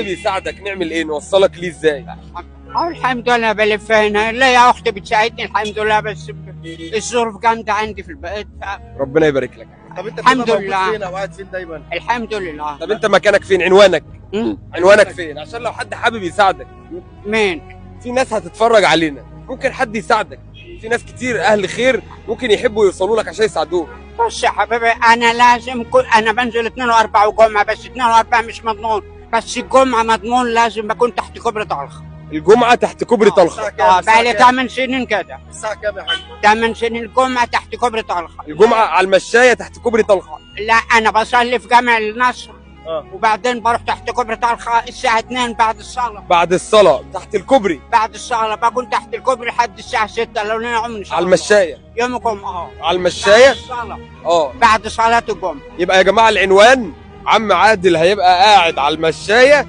بيساعدك نعمل ايه؟ نوصلك ليه ازاي؟ الحمد لله بلف هنا، لا يا اختي بتساعدني الحمد لله، بس الظروف جامدة عندي في البيت. ربنا يبارك لك. طب انت الحمد بتبقى موجود لله. فين او قاعد فين دايما؟ الحمد لله. طب انت مكانك فين؟ عنوانك؟ مم. عنوانك فين عشان لو حد حابب يساعدك؟ مين؟ في ناس هتتفرج علينا ممكن حد يساعدك، في ناس كتير اهل خير ممكن يحبوا يوصلوا لك عشان يساعدوك. بص يا حبيبي، انا لازم كل انا بنزل اثنين واربع وجمعه، بس اثنين واربع مش مضمون، بس الجمعة مضمون، لازم بكون تحت كوبري طلخه. الجمعة تحت كوبري طلخه. الساعة كام؟ اه، بقالي 8 سنين كده. الساعة كام يا حاج؟ 8 سنين الجمعة تحت كوبري طلخه. الجمعة على المشايه تحت كوبري طلخه. لا، انا بصلي في جامع النصر. وبعدين بروح تحت كوبري طلخه الساعة 2 بعد الصلاة. بعد الصلاة تحت الكوبري. بعد الصلاة بكون تحت الكوبري لحد الساعة 6 لو لنا عمر ان شاء على الله. المشايه. يوم الجمعة. على المشايه. بعد الصلاة. بعد صلاة الجمعة. يبقى يا جماعة العنوان، عم عادل هيبقى قاعد على المشايه.